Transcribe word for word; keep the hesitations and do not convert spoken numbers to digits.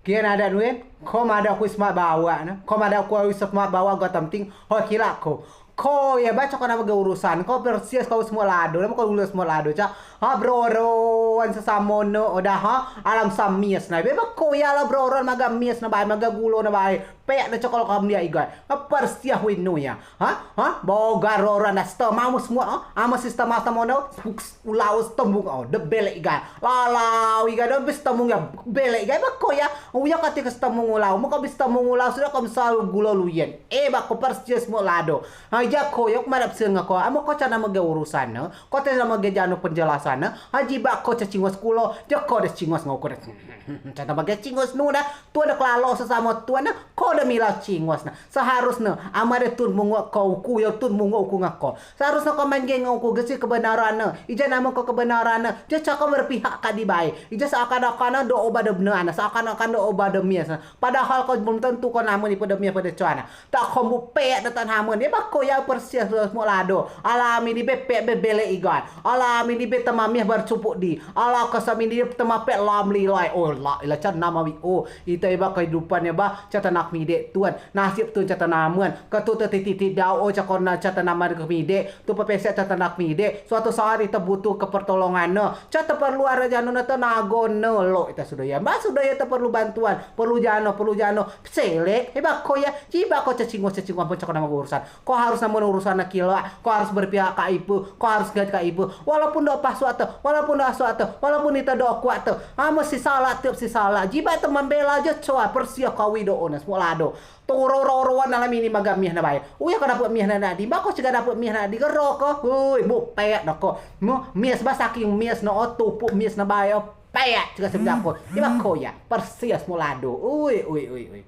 Kian ade nuin, ko madeak uku semat bawa ne. Ko madeak uku semat bawa gua temting. Ho kilak ko. Ko yo ba coa ko namen ge urusan. Ko persis ko semat lado. Namen ko ulo semat lado ca. Ha, beroroan sesamo ne. Udah ha. Alam samias ne. Be ba ko yo lah beroroan magea mias ne bae, magea gulo ne bae. Pek ne coa ko kemliak igai. Ha, persis winu yo. Ha? Ha? Boga roroan da setemau semat ha. Amen si setemau setemau ne. Ulau setembung o, de belek igai. Lalau igai, de bis tembung yo belek igai, ba ko yo. Uyo kati ke setembung ulau, mako bis tembung ulau sudo ko mesal gulo luyen. Eh, ba ko persis semat lado. Ha, ijai ko yo, ko madeak pesen ngen ko. Amen ko coa namen ge urusan ne, ko coa namen ge jano penjelasan ne. Ha, jibeak ko coa cingos kulo, jo ko de cingos ngen uku de. Coa namen ge cingos nu da, tun de kelalo sesamo tun ne, ko de milau cingos ne. Seharus ne, amen de tun mungok ko uku, yo tun mungok uku ngen ko. Seharus ne ko main ngen uku, gesi kebenaran ne. Ijai namen ko kebenaran ne. Ijai coa ko berpihak kadi bae. Ijai seakan-akan ne do o ba de benea ne. Seakan-akan do o ba de mias ne. Padahal ko belum tentu ko namen ipe de mias pe de coa ne. Tak ko mbuk pek de tak namen. Yo ba ko yo persis semat lado. Alam ini be pek be belek igai. Alam ini be temau mias bercupuk di. Alam kesem ini be temau pek lam lilai. Oh, la ilah coa namen wi. Oh, ite ba kehidupan yo ba. Coa te nak midek tun. Nasib tun coa te namen. Ketu te titik tidau o coa ko na coa te namen ke midek. Tu pepesek coa te nak midek. Suatu saat ite butuh ke pertolongan ne. Coa te perlu are jano ne tenago ne lok ite sudo yo. Ba sudo yo te perlu bantuan, perlu jano, perlu jano. Selek, eh ba ko yo. Jibeak ko coa cingos, coa cingos pun coa ko namen urusan. Ko harus namen urusan ne kilak. Ko harus berpihak ka ipe. Ko harus ngen ka ipe. Walaupun do pasuak te, walaupun do asuak te, walaupun ite do kuat te. Amen si salah, tiap si salah. Jibeak te membela jo coa, persis ko wi do o ne semat lado. Toro roroan alam ini magea mias ne bae. Uyo ko dapet mias ne nak di, ba ko cigai dapet mias ne nak di gero ko. Hui, mbuk pek ne ko. Mias ba saking mias ne o, tupuk mias ne bae o. Pek cigai sebedak ko. Yo ba ko yo. Persis semat lado. Ui, ui, ui, ui.